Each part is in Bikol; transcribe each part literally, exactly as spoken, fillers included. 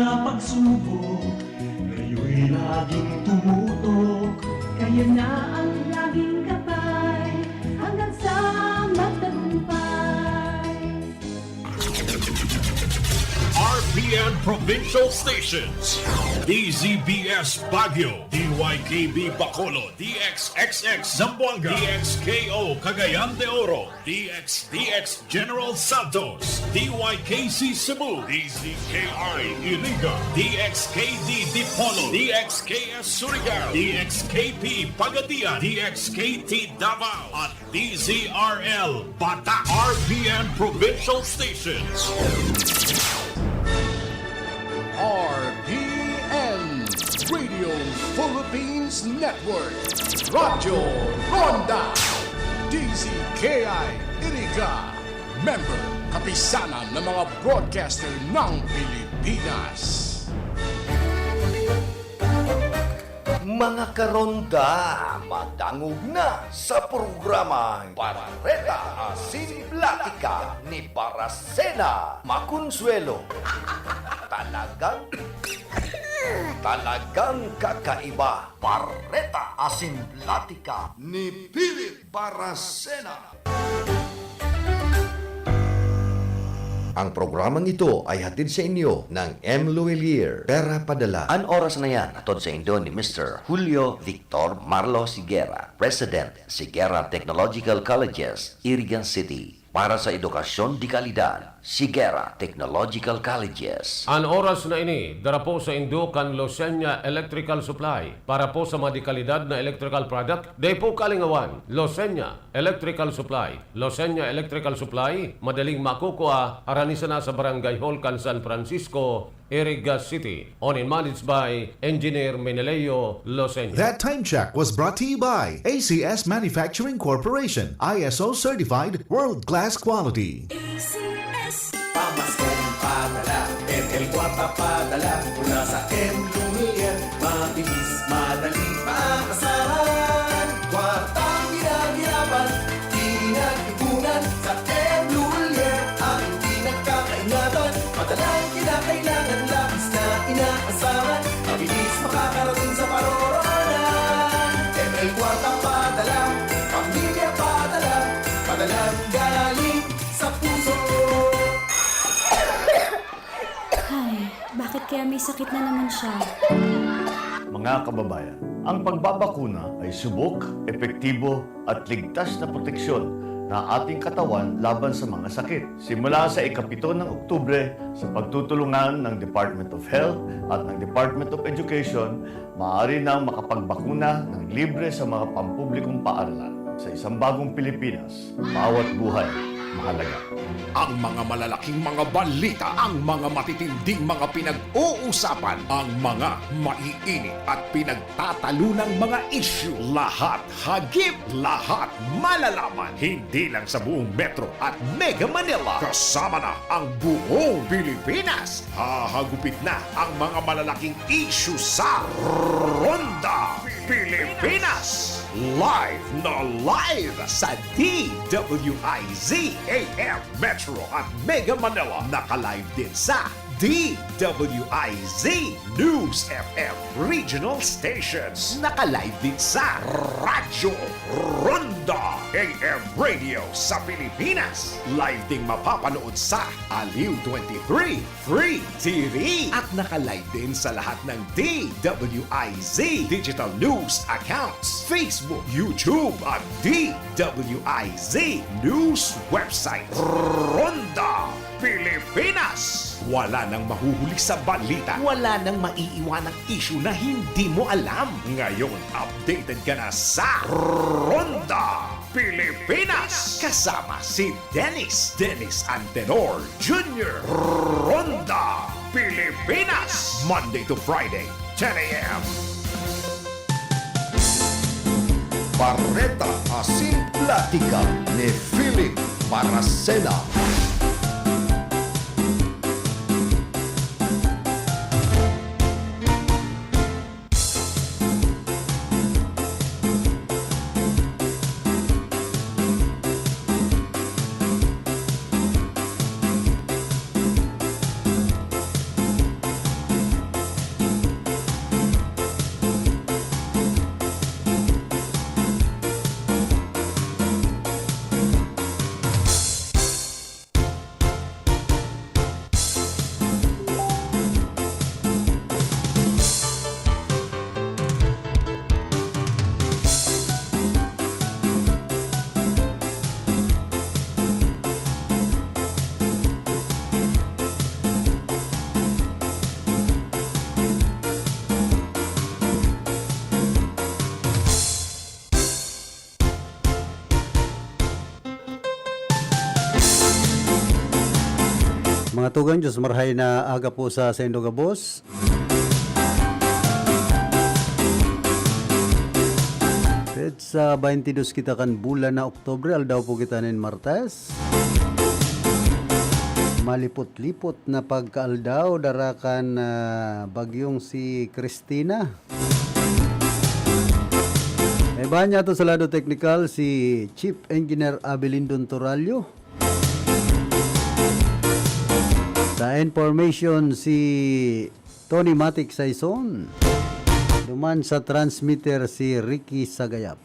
Sa pagsubok, kayo'y laging tumutok. Kayo na ang laging gabay, hanggang sa magtagumpay. R P N Provincial Stations, D Z B S Baguio, D Y K B Bacolod, D X X X Zamboanga, D X K O Cagayan de Oro, D X D X General Santos, D Y K C Cebu, D Z K I Iriga, D X K D Dipolog, D X K S Surigao, D X K P Pagadian, D X K T Davao, at D Z R L Batak, R P N Provincial Stations. R P N Radio Philippines Network, Radyo Ronda, D Z K I Iriga, member, kapisanan ng mga broadcaster ng Pilipinas. Mga karonda, madangog na sa programang Bareta Asin Platika ni Barasena Maconsuelo. Talagang, talagang kakaiba. Bareta Asin Platika ni Philip Barasena. Ang programang ito ay hatid sa inyo ng M. Luwilier, Pera Padala. An oras na yan, hatod sa indo ni Mister Julio Victor Marlos Higuera, President, Higuera Technological Colleges, Iriga City. Para sa edukasyon de kalidad, Higuera Technological Colleges. An oras na ini, dara po sa indo kan Losenya Electrical Supply. Para po sa mga de kalidad na electrical product, dai po kalingawan, Losenya Electrical Supply. Losenya Electrical Supply, madaling makukua, arani sana sa Barangay Hall kan San Francisco, Iriga City. Owned and managed by Engineer Meneleo Losenya. That time check was brought to you by A C S Manufacturing Corporation, I S O certified, world-class quality. A C S. Pamaskong padala, M L Kwarta padala, mula sa M Lumier, mabilis, madali, maasahan. Kwartang pinaghirapan, pinag-ipunan, sa M Lumier, ang di nagkakaingatan. Madalang kinakailangan, labis na inaasahan, mabilis makakarating sa paroroonan. M L Kwarta padala, pamilya padala, padalang galing sa puso. Ay, bakit kaya may sakit na naman siya? Mga kababayan, ang pagbabakuna ay subok, epektibo at ligtas na proteksyon na ating katawan laban sa mga sakit. Simula sa ikapito ng Oktubre, sa pagtutulungan ng Department of Health at ng Department of Education, maaari nang makapagbakuna ng libre sa mga pampublikong paaralan. Sa isang bagong Pilipinas, bawat buhay mahalaga. Ang mga malalaking mga balita, ang mga matitinding mga pinag-uusapan, ang mga maiinit at pinagtatalunang mga isyu, lahat hagip, lahat malalaman. Hindi lang sa buong Metro at Mega Manila, kasama na ang buong Pilipinas. Hahagupit na ang mga malalaking isyu sa Ronda Pilipinas. Live na live sa D W I Z A M Metro at Mega Manila. Naka-live din sa D W I Z News F M Regional Stations. Naka-live din sa Radyo Ronda A M Radio sa Pilipinas. Live ding mapapanood sa Aliw twenty-three Free T V. At naka-live din sa lahat ng D W I Z digital news accounts, Facebook, YouTube, at D W I Z news website. Ronda Pilipinas! Wala nang mahuhuli sa balita. Wala nang maiiwanang isyu na hindi mo alam. Ngayon, updated ka na sa Ronda Pilipinas! Kasama si Dennis, Dennis Antenor Junior. Ronda Pilipinas! Monday to Friday, ten A M. Bareta Asin Platika ni Philip Baracena. Mga tugang, Diyos marhay na aga po sa saindo gabos. Petsa twenty-dos kita kan bulan na Oktubre, aldaw po kita nin Martes. Malipot-lipot na pagkaaldaw, dara kan, ah, bagyong si Christina. May bahan niya to sa lado teknikal si Chief Engineer Abelindon Torallo. Sa information, si Tony Matic Saison. Duman sa transmitter, si Ricky Sagayap.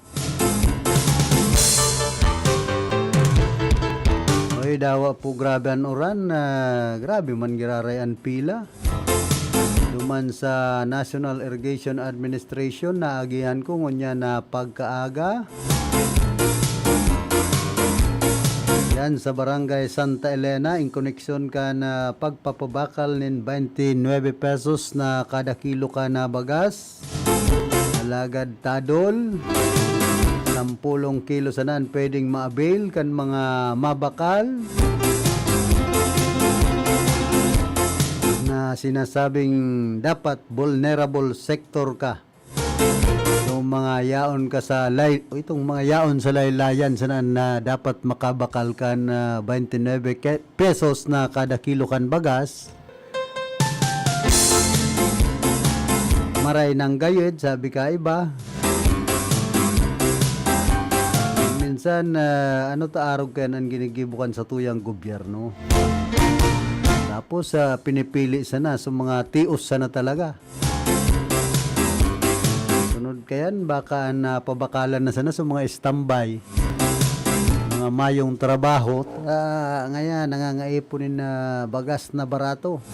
Oy, dawa po, grabe an uran. Ah, grabe man giraray an pila. Duman sa National Irrigation Administration, naagihan ko ngunyan na pagkaaga. Yan sa Barangay Santa Elena, in koneksyon kan, ah, pagpapabakal nin twenty-nine pesos na kada kilo kan bagas. Alagad tadol, sampolong kilo sana an pwedeng ma-avail kan mga mabakal na sinasabing dapat vulnerable sector ka. Itong mga yaon ka sa lay-, itong mga yaon sa laylayan sana na dapat makabakal kan, ah, twenty-nine ke-, pesos na kada kilo kan bagas. Maray nang gayud, sabi ka iba. Minsan, ah, ano ta arog kayan an ginigibo kan satuyang gobyerno? Tapos, ah, pinipili sana sa mga tios sana talaga. Sunod kayan, baka an, ah, pabakalan na sana sa mga standby, mga mayong trabaho, ah, ngayan, nangangaipon nin, ah, bagas na barato.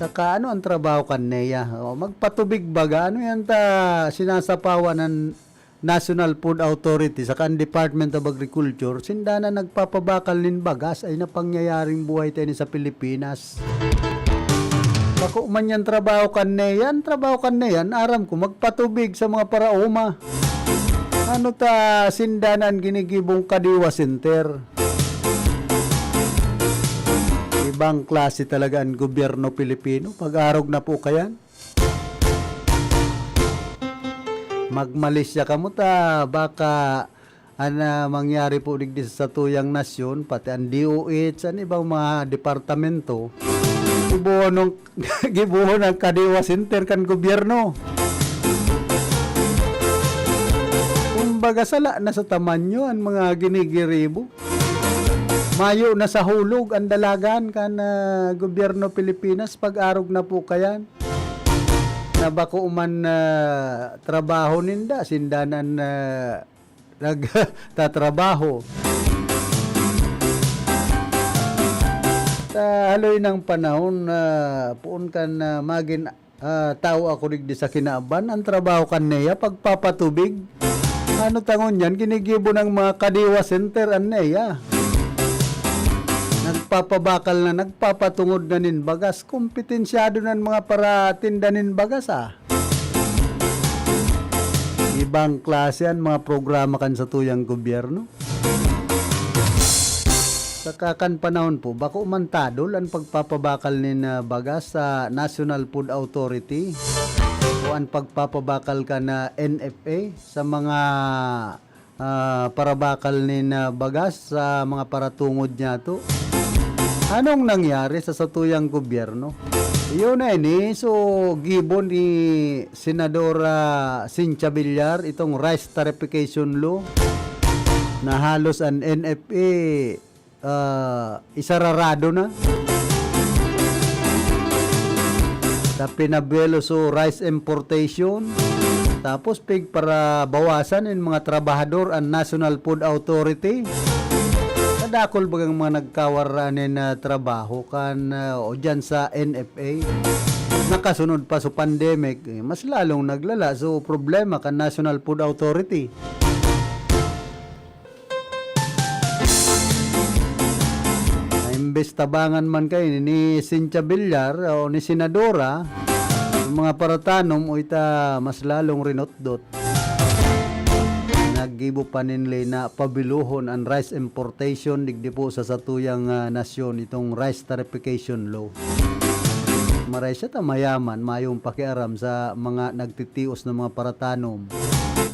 Saka ano ang trabaho kan neya? O, magpatubig baga? Ano yan ta sinasapawan ng National Food Authority saka ang Department of Agriculture, sinda na nagpapabakal nin bagas? Ay, na pangyayaring buhay tayo ni sa Pilipinas. Bako man yan trabaho kan neya. An trabaho kan neya, an aram ko, magpatubig sa mga paraoma. Ano ta sinda na an ginigibong Kadiwa Center? Ibang klase talaga an gobyerno Pilipino. Pag-arog na po kayan. Magmalisya kamo ta, baka an, ah, mangyari po digdi sa satuyang nasyon, pati an D O H, an ibang mga departamento, gibohon ng, gibohon ng Kadiwa Center kan gobyerno. Kumbaga, sala na sa tamanyo an mga ginigiribo. Mayo na sa hulog an dalagan kan, ah, gobyerno Pilipinas, pag-arog na po kayan. Na bako man, ah, trabaho ninda, sinda na an, ah, nagtatrabaho. Sa haloy ng panahon, ah, poon kan, ah, magin, ah, tawo ako digdi sa kinaban, ang trabaho kan neya, pagpapatubig. Ano tangon yan? Ginigibo ng mga Kadiwa Center an neya. Nagpapabakal na, nagpapatungod na nin bagas. Kompetensyado na an mga paratinda nin bagas, ah. Ibang klase an mga programa kan satuyang gobyerno. Saka kan panahon po, bako man tadol an pagpapabakal nin, ah, bagas sa National Food Authority o an pagpapabakal kan N F A sa mga, ah, parabakal nin, ah, bagas sa mga paratungod niyato. Anong nangyari sa satuyang gobyerno? Yun na ini, so, gibo ni Senadora Cynthia Villar itong rice tarification law na halos an N F A, ah, isararado na. Sa pinabuelo so rice importation, tapos pig para bawasan in mga trabahador an National Food Authority. Kadakol bagang mga nagkawara nin, ah, trabaho kan, ah, o dyan sa N F A. Nakasunod pa sa pandemic, eh, mas lalong naglala. So, problema kan National Food Authority. Na imbes tabangan man kayo ni Cynthia Villar o ni Senadora, ang mga paratanom o ita mas lalong rinotdot. Naggibo pa nin ley na pabilohon an rice importation digdi po sa satuyang, ah, nasyon, itong rice tarification law. Maray siya ta mayaman, mayong pakiaram sa mga nagtitios na mga paratanom,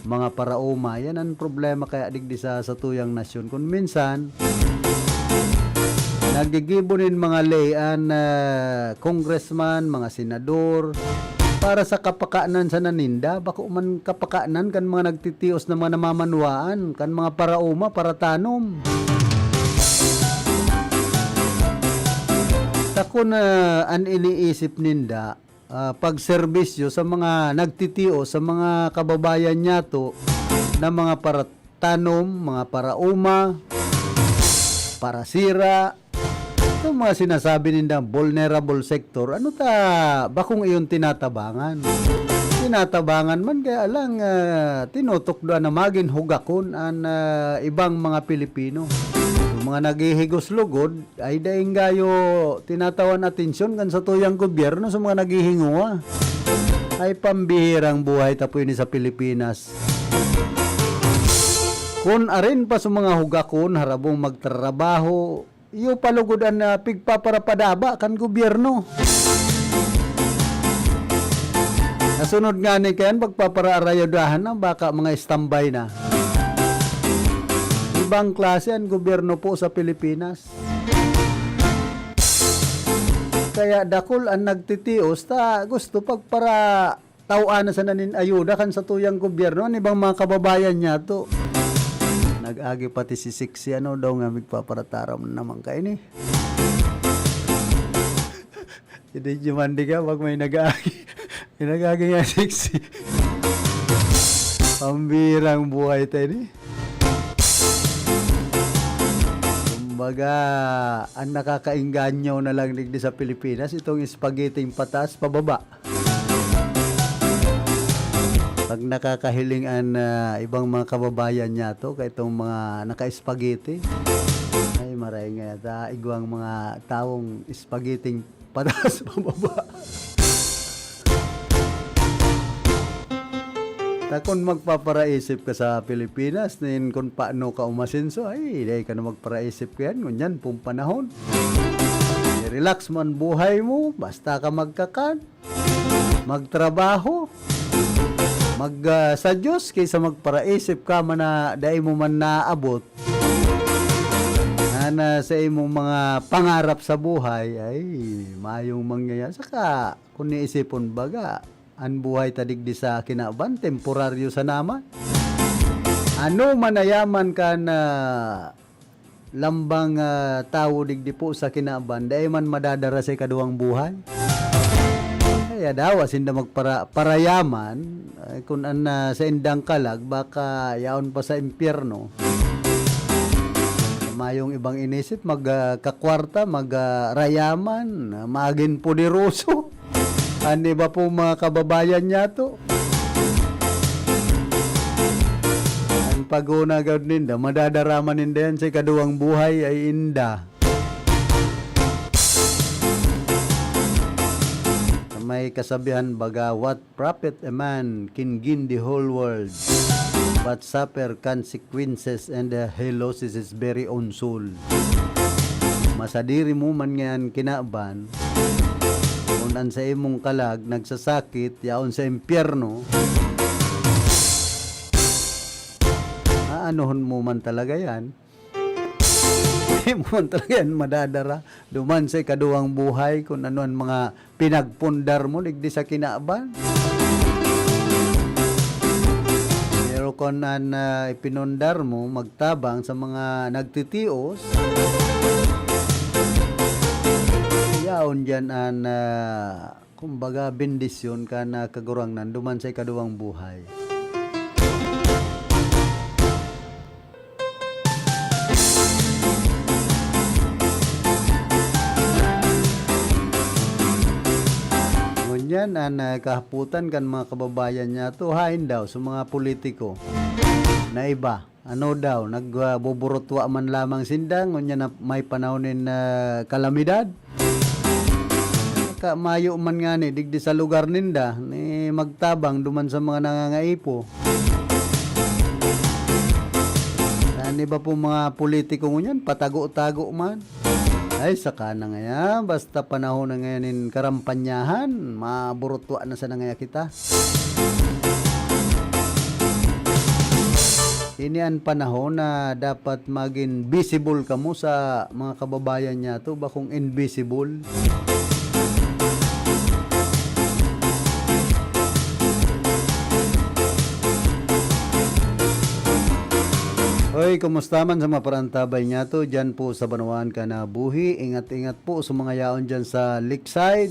mga paraoma. Yan ang problema kaya digdi sa satuyang nasyon. Kung minsan, naggigibo nin mga ley an, ah, congressman, mga senador, para sa kapakanan sana ninda, bako man kapakanan kan mga nagtitios na mga namamanwaan, kan mga paraoma, paratanom. Takon na an iniisip ninda, ah, pagserbisyo sa mga nagtitios, sa mga kababayan niyato na mga paratanom, mga paraoma, parasira, itong mga sinasabi nindang vulnerable sector, ano ta, bakong iyon tinatabangan? Tinatabangan man, kaya lang, ah, tinutukdoan na magin hugakon an, ah, ibang mga Pilipino. Yung mga naghihigos lugod, ay daing gayo tinatawan atensyon kan satuyang gobyerno sa mga naghihinguha. Ay pambihirang buhay ta po ini sa Pilipinas. Kun arin pa sa mga hugakon, harabong magtrabaho, iyo palugod an, ah, pigpaparapadaba kan gobyerno. Nasunod nga ni kayan, pagpaparaarayudahan na, baka mga istambay na. Ibang klase an gobyerno po sa Pilipinas. Kaya dakul an nagtitios ta gusto pagpara-, taw-an na sana nin ayuda kan satuyang gobyerno, an ibang mga kababayan niyato. Nag-agi pati si Sexy, ano daw nga, migpaparataram naman kaini. Hindi, Jumandi ka, pag may nag-aagi. May nag-aagi nga, Sexy. Pambirang buhay tayo ni. Kumbaga, ang nakakaingganyo na lang digdi sa Pilipinas, itong spaghetti pataas, pababa. Pag nakakahiling an, ah, ibang mga kababayan niyato, kaitong mga naka-spaghetti, ay, maray nga yata, igwang mga tawong spaghetti pataas, pababa. Ta kun magpaparaisip ka sa Pilipinas, nin kun paano ka umasenso, ay, dai ka na magparaisip kayan, ngunyan pong panahon. I-relax mo an buhay mo, basta ka magkakan, magtrabaho, mag, ah, sa Diyos, kaysa magparaisip ka man na dai mo man naabot. An, ah, sa imong mga pangarap sa buhay, ay, mayong mangyayari. Saka, kun iisipon baga, an buhay ta digdi sa kinaban, temporaryo sana man. Ano man na yaman kan, ah, lambang, ah, tawo digdi po sa kinaban, dai man madadara sa ikaduwang buhay. Kaya dawa sinda magpara-, parayaman, ay, kun an, ah, saindang kalag, baka yaon pa sa impyerno. Mayong ibang inisip, mag, ah, kakwarta, mag, ah, rayaman, ah, magin poderoso. An iba pong mga kababayan niyato, an pag-una gad ninda, madadara man ninda yan sa ikaduwang buhay ay inda. May kasabihan baga, "What profit a man can gain the whole world, but suffer consequences and, uh, he loses his very own soul." Masadiri mo man ngayan kinaban, kun an sa imong kalag nagsasakit, yaon sa impyerno, aanuhon mo man talaga yan. Di mo man talaga yan madadara. Duman sa ikaduwang buhay, kung ano ang mga pinagpundar mo, digdi sa kinaban. Pero kung an, ah, ipinundar mo, magtabang sa mga nagtitios, yaon dyan an, ah, kumbaga, bendisyon kan Kagurangnan duman sa ikaduwang buhay. Ngunyan, an, ah, kahapotan kan mga kababayan niyato, haen daw sa mga politiko na iba. Ano daw, nag, ah, buburutwa man lamang sinda, ngunyan na may panahon nin, ah, kalamidad. Ka, mayo man ngani, digdi sa lugar ninda, ni magtabang duman sa mga nangangaipo. Iba po mga politiko ngunyan, patago-tago man. Ay, saka na ngaya, basta panahon na ngayon nin karampanyahan, maburutwa na sana ngaya kita. Ini an panahon na dapat magin visible kamo sa mga kababayan niyato, bakong invisible. Hoy, kumusta man sa mga parantabay niyato diyan po sa banwaan ka na buhi? Ingat-ingat po sa mga yaon diyan sa Lakeside.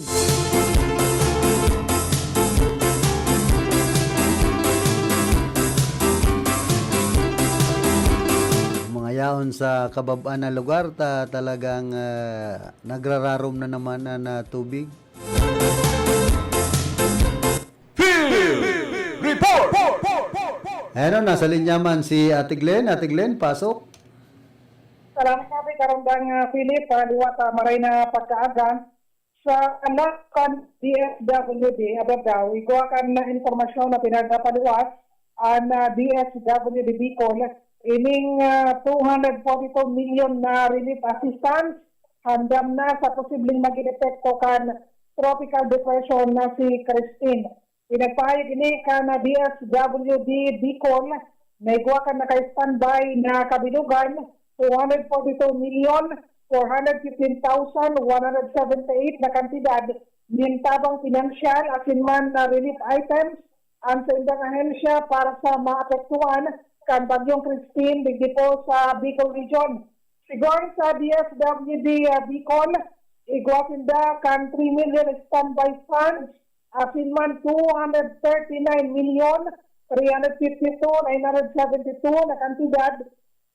Mga yaon sa kabab-an na lugar, ta-, talagang, ah, nagrararom na naman an, ah, tubig. Field Report! Ayan o, nasa linya man si Ate Glenn. Ate Glenn, pasok. Salamat, Ate Karandang, ah, Philip. Ah, liwat, ah, maray na pagkaaga. Sa anak kan D S W D, Abadao, igwa kan na impormasyon na pinagpapaluwas an, ah, D S W D Bicol, ining, ah, two hundred forty-two million na relief assistance handam na sa posibleng magin epekto kan tropical depression na si Christine. Pinagpahayag ini kan D S W D Bicol na igwa kan naka-standby na kabilogan, two hundred forty-two million four hundred fifteen thousand one hundred seventy-eight na kantidad nin tabang pinansyal asin man na relief items an saindang ahensya para sa maapektuhan kan Bagyong Christine digdi po sa Bicol Region. Sigon sa D S W D, ah, Bicol, igwa sinda kan three million standby funds, asin man two hundred thirty-nine million three hundred fifty-two nine hundred seventy-two na kantidad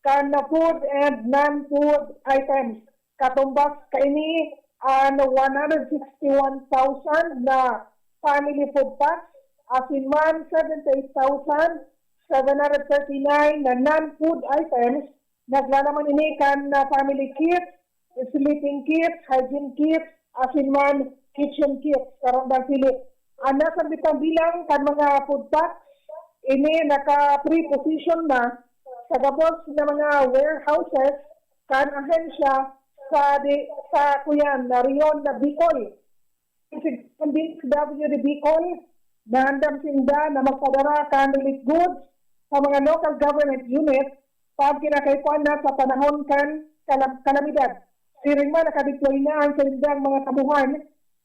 kan na food and non-food items. Katumbas kaini an one hundred sixty-one thousand na family food packs, asin man seventy-eight thousand seven hundred thirty-nine na non-food items. Naglalaman ini kan, ah, family kits, sleeping kits, hygiene kits, asin man kitchen kits, Karandang Philip. An nasambitang bilang kan mga food packs, ini naka-preposition na sa gabos na mga warehouses kan ahensya sa di-, sa kuyan na rehiyon na Bicol. Sigon kan D S W D Bicol, naandam sinda na magpadara kan relief goods sa mga local government unit pag kinakaipuhan na sa panahon kan kalam-, kalamidad. Siring man, nakadeploy na an saindang mga tabuhan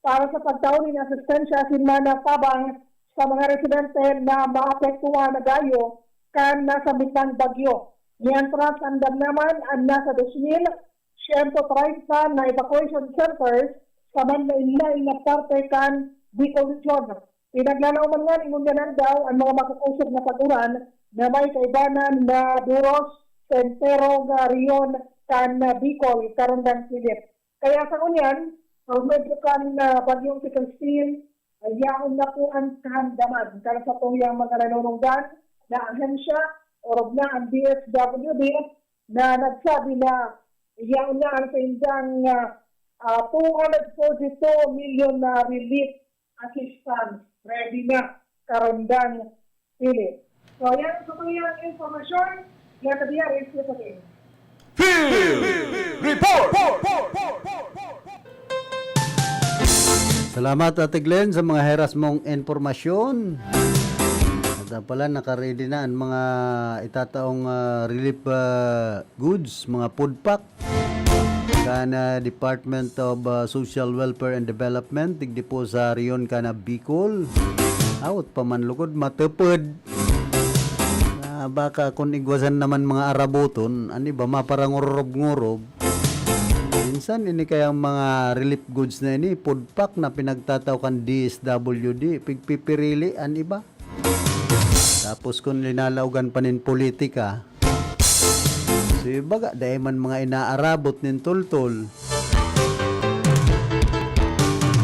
para sa pagtao nin asistensya asin man na tabang sa mga residente na maapektuhan na dayo kan nasambitang bagyo. Mientras, andam naman an nasa dos mil siyento treinta na evacuation centers sa manlain-lain na parte kan Bicol Region. Pinaglalaoman ngunyan daw an mga makakosog na pag-uran na may kaibanan na duros sa enterong rehiyon kan Bicol, Karandang Philip. Kaya sa ngunyan, sa medyo kan, ah, bagyong si Christine, ay yaon na po an kahandaman kan satuyang mga nanunungdan na ahensya, orog na an D S W D na nagsabi na yaon na an saindang, ah, ah, two hundred forty-two million na relief assistance. Ready na, Karandang Philip. So, yan sa tuyang impormasyon. Yan sa D R S sa atin. Field Report! Salamat, Ate Glenn, sa mga heras mong impormasyon. At, ah, pala, nakaready na ang mga itataong, ah, relief, ah, goods, mga food pack kan, ah, Department of, ah, Social Welfare and Development, digdi po sa rehiyon kan, ah, Bicol. Awot pa man lugod, matupad. Ah, baka kun igwasan naman mga araboton, an iba maparangorob-ngorob. Minsan, ini kayang mga relief goods na ini, food pack na pinagtatao kan D S W D, pigpipirili an iba. Tapos kun linalaogan pa nin politika, so, baga, dai man mga inaarabot nin tultol.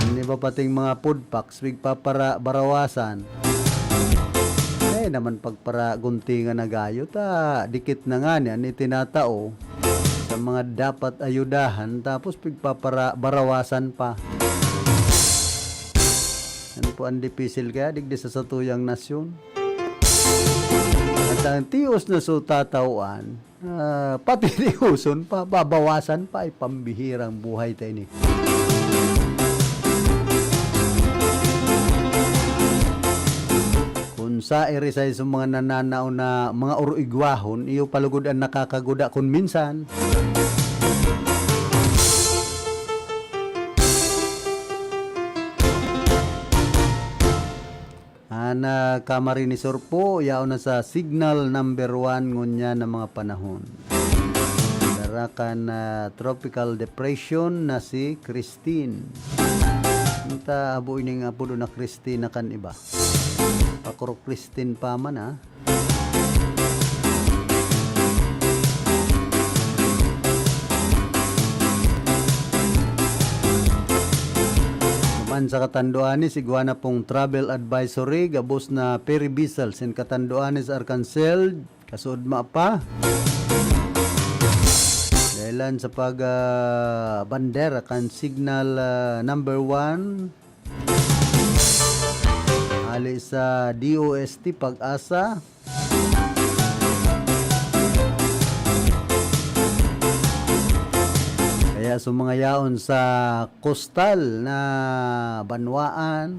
An iba pating mga food packs, pigpapara-, barawasan. Dai naman pagparaguntingan na gayo, ta dikit na ngani an itinatao sa mga dapat ayudahan, tapos pigpapara-, barawasan pa. Ano po ang dipisil kaya digdi sa satuyang nasyon? At ang tios na so tatawan, Ah, pati ni uson pa, babawasan pa, ay pambihirang buhay ta ini. Kun sa irisay sa mga nananaw na mga uruigwahon, iyo pa lugod an nakakaguda kun minsan. An, ah, Camarines Sur po, yaon na sa signal number one ngunyan na mga panahon. Dara kan, ah, tropical depression na si Christine. Unta, abo ining apodo na Christine na kan iba. Pakuro Christine pa man, ah. Naman sa Catanduanes, igwa na pong travel advisory, gabos na ferry vessels in Catanduanes, Arcangel, kasuodma pa. Dahilan sa pag, ah, bandera kan signal, ah, number one, hali sa D O S T, PAGASA. Kaya sa mga yaon sa kostal na banwaan,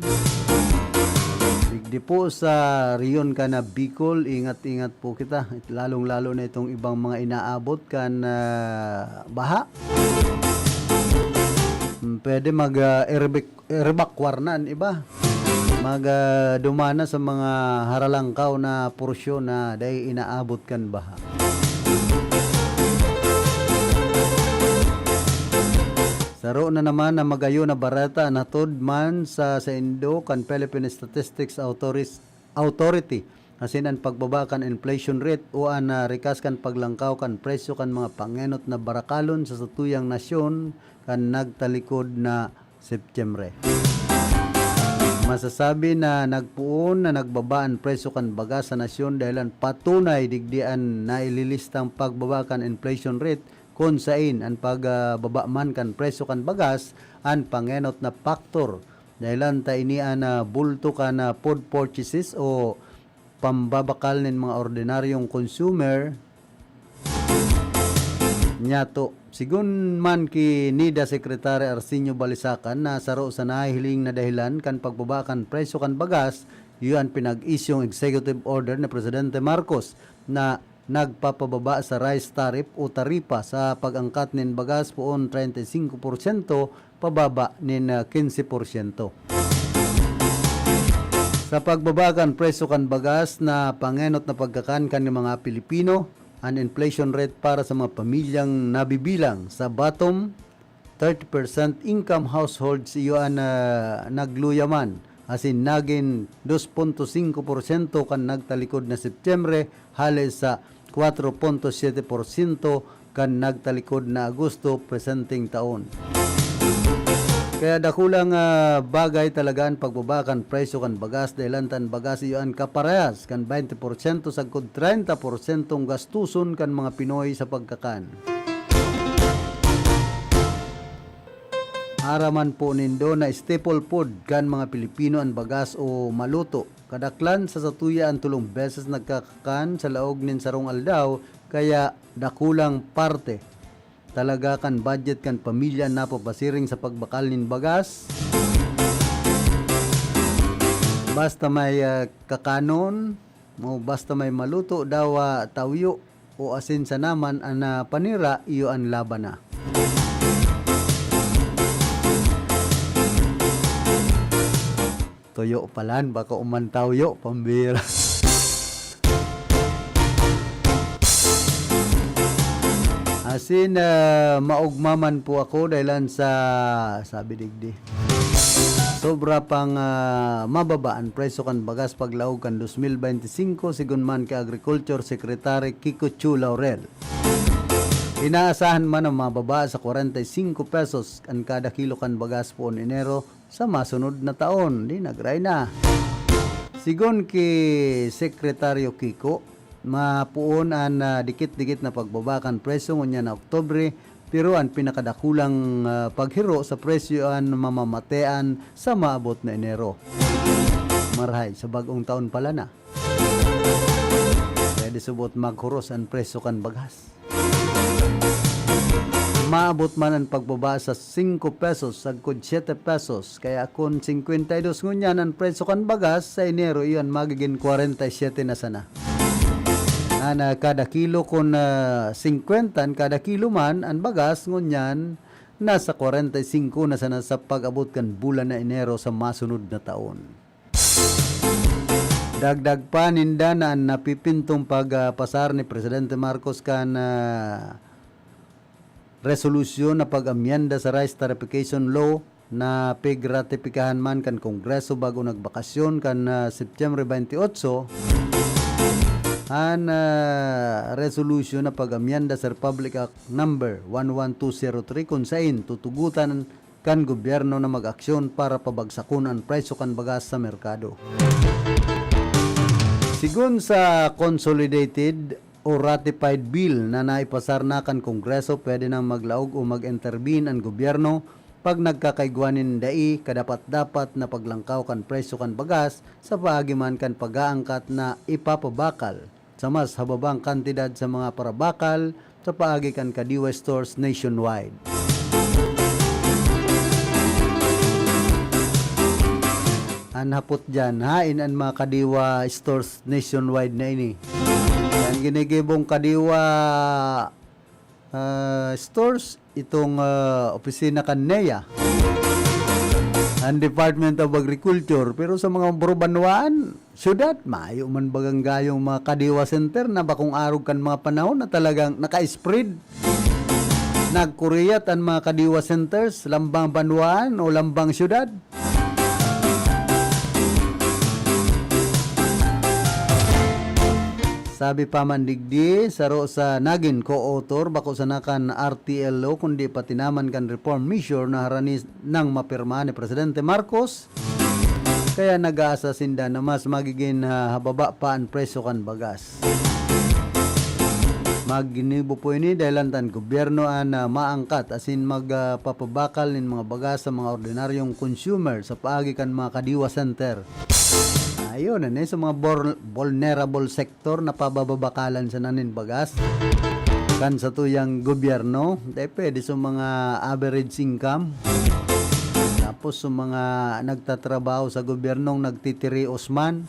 digdi po sa rehiyon kan Bicol, ingat-ingat po kita. Lalong-lalo na itong ibang mga inaabot kan, ah, baha. Mm, pwede mag, ah, erbik-, erbakwar na an iba. Mag, ah, dumana sa mga haralangkaw na porsyon na dai inaabot kan baha. Saro na naman na magayo na bareta an hatod man sa saindo kan Philippine Statistics Autoris-, Authority, asin an pagbaba kan inflation rate o an, ah, rikas kan paglangkaw kan presyo kan mga pangenot na barakalon sa satuyang nasyon kan nagtalikod na Setyembre. Masasabi na nagpoon na nagbaba an presyo kan bagas sa nasyon dahelan patunay digdi an naililistang pagbaba kan inflation rate, kun sain an pagbaba man kan presyo kan bagas an pangenot na paktor. Dahelan ta ini an, ah, bulto kan, ah, food purchases o pambabakal nin mga ordinaryong consumer. Nyato, sigon man ki NEDA Secretary Arsenio Balisacan na saro sa nahihiling na dahelan kan pagbaba kan presyo kan bagas, iyo an pinag-isyong executive order ni Presidente Marcos na nagpapababa sa rice tariff o taripa sa pag-angkat nin bagas poon treinta y cinco porsyento pababa nin, ah, quince porsyento. Sa pagbaba kan presyo kan bagas na pangenot na pagkakan kan mga Pilipino, an inflation rate para sa mga pamilyang nabibilang sa bottom thirty percent income households iyo an, ah, nagluya man, asin nagin dos punto singko porsyento kan nagtalikod na Setyembre, hale sa kwatro punto siyete porsyento kan nagtalikod na Agosto presenteng taon. Kaya dakulang, ah, bagay talaga an pagbaba kan presyo kan bagas, dahelan ta an bagas iyo an kaparehas kan baynte porsyento sagkod treinta porsyentong gastuson kan mga Pinoy sa pagkakan. Aram man po nindo na staple food kan mga Pilipino an bagas o maluto. Kadaklan sa satuya an tolong beses nagkakakan sa laog nin sarong aldaw, kaya dakulang parte talaga kan budget kan pamilya an napapasiring sa pagbakal nin bagas. Basta may, ah, kakanon, o basta may maluto, dawa tawyo o asin sana man an, ah, panira, iyo an laban na. Tuyo palan, bako man tawyo, pambira. Asin, ah, maogma man po ako dahilan sa, sabi digdi, sobra pang, ah, mababa an presyo kan bagas paglaog kan dos mil bente singko, sigon man ki Agriculture Secretary Kiko Chu Laurel. Inaasahan man na mababa sa kwarenta y singko pesos an kada kilo kan bagas poon Enero sa masunod na taon. Di nagray na. Sigon ki Sekretaryo Kiko, mapoon an, ah, dikit-dikit na pagbaba kan presyo ngunyan na Oktubre, pero an pinakadakulang, ah, paghiro sa presyo an mamamatean sa maabot na Enero. Marahay, sa bag-ong taon pala na. Kaya Di subot maghuros an presyo kan bagas. Maabot man an pagbaba sa singko pesos sagkod siyete pesos, kaya kun singkwenta y dos ngunyan an presyo kan bagas, sa Enero iyan magigin kwarenta y siyete na sana. An, ah, kada kilo kun, ah, singkwenta an kada kilo man an bagas, ngunyan nasa kwarenta y singko na sana sa pag-abot kan bulan na Enero sa masunod na taon. Dagdag pa ninda na an napipintong pag, ah, pasar ni Presidente Marcos kan, ah, resolusyon na pag-amyenda sa Rice Tariffication Law na pigratipikahan man kan Kongreso bago nagbakasyon kan, ah, September twenty-eight, an, ah, resolusyon na pag-amyenda sa Republic Act Number one one two zero three, kun sain tutugotan kan gobyerno na mag-aksyon para pabagsakon an presyo kan bagas sa merkado. Sigon sa consolidated o ratified bill na naipasar na kan Kongreso, pwede nang maglaog o mag-intervene an gobyerno pag nagkakaigwa nin dai kadapat-dapat na paglangkaw kan presyo kan bagas sa paagi man kan pag-aangkat na ipapabakal sa mas hababang kantidad sa mga parabakal sa paagi kan Kadiwa stores nationwide. An hapot diyan, hain an mga Kadiwa stores nationwide na ini? An ginigibong Kadiwa, ah, stores, itong, ah, opisina kan NEA, an Department of Agriculture, pero sa mga puro banwaan, syudad, mayo man bagang gayong mga Kadiwa center na bakong arog kan mga panahon na talagang naka-spread. Nagkuriyat an mga Kadiwa centers, lambang banwaan o lambang syudad. Sabi pa man digdi, saro sa nagin co-author, bako sana kan R T L law, kundi pati naman kan reform measure na harani nang mapirmahan ni Presidente Marcos. Kaya nag-aasa sinda na mas magigin, ah, hababa pa an presyo kan bagas. Maginibo po ini dahilan ta an gobyerno an, ah, maangkat asin mag, ah, papabakal nin mga bagas sa mga ordinaryong consumer sa paagi kan mga Kadiwa center. Ayun, ano, sa mga bor-, vulnerable sector na pabababakalan sana nin bagas kan satuyang gobyerno. Dai pwede sa mga average income. Tapos sa mga nagtatrabaho sa gobyernong nagtitirios man.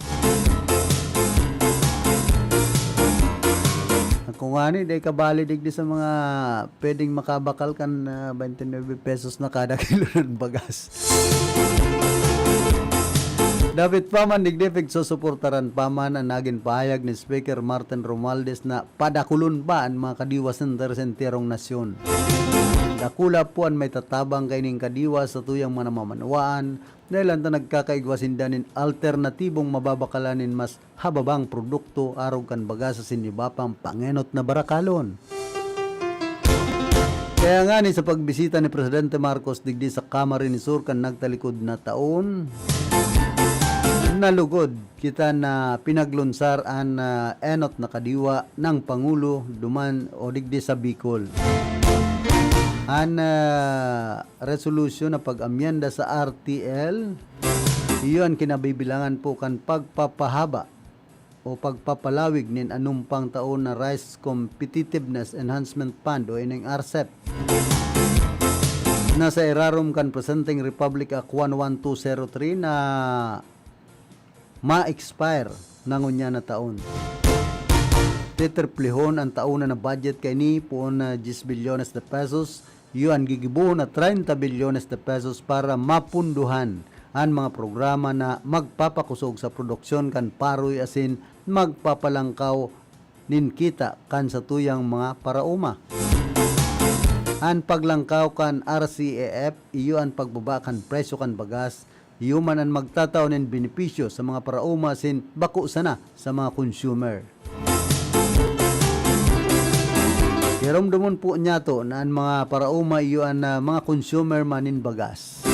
Kung ani, dai kabali digdi sa mga pwedeng makabakal kan, ah, twenty-nine pesos na kada kilo ng bagas. Dapit pa man, digdi pigsusuportaran pa man an nagin pahayag ni Speaker Martin Romualdez na padakulon pa an mga Kadiwa center sa enterong nasyon. Dakula po an may tatabang kaining Kadiwa sa tuyang mga namamanwaan, dahil ta nagkakaigwa sinda nin alternatibong mababakalan nin mas hababang produkto arog kan bagas asin iba pang pangenot na barakalon. Kaya ngani sa pagbisita ni Presidente Marcos digdi sa Camarines Sur kan nagtalikod na taon, nalugod kita na pinaglunsar an, ah, enot na kadiwa ng Pangulo duman o digdi sa Bicol. An, ah, resolusyon na pag-amyenda sa R T L, iyo an kinabibilangan po kan pagpapahaba o pagpapalawig nin anumpang taon na Rice Competitiveness Enhancement Fund o ining R C E P, na sa irarom kan presenteng Republic Act one one two zero three na ma-expire na ngunyan na taon. Titriplihon an taon na budget kaini poon na diyes bilyones de pesos, iyo an gigibohon na treinta bilyones de pesos para mapunduhan an mga programa na magpapakosog sa produksyon kan paroy asin magpapalangkaw nin kita kan satuyang mga paraoma. An paglangkaw kan R C E F, iyo an pagbaba kan presyo kan bagas, iyo man an magtatao nin benepisyo sa mga paraoma asin bako sana sa mga consumer. Iromdomon po niyato na an mga paraoma iyo an, ah, mga consumer man nin bagas.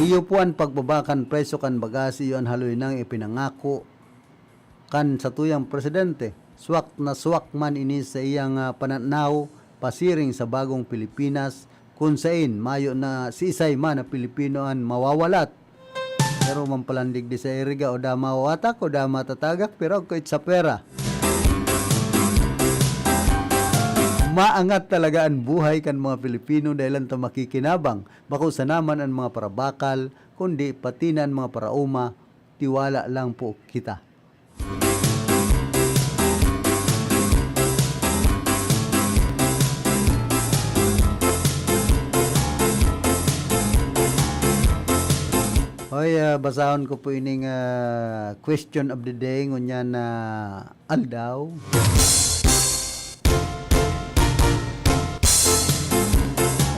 Iyo po an pagbaba kan presyo kan bagas, iyo an haloy nang ipinangako kan satuyang presidente. Swak na swak man ini sa iyang, ah, pananaw pasiring sa bagong Pilipinas, kun sain mayo na siisay man na Pilipino an mawawalat. Pero mampalandig di sa Iriga, o dama o atak, o dama tatagak, pero ako it sa pera. Maangat talaga an buhay kan mga Pilipino dahil an ta makikinabang. Bako sana man an mga parabakal, kundi pati na an mga paraoma, tiwala lang po kita. Hoy, ah, basahon ko po ining, ah, question of the day ngunyan na aldaw.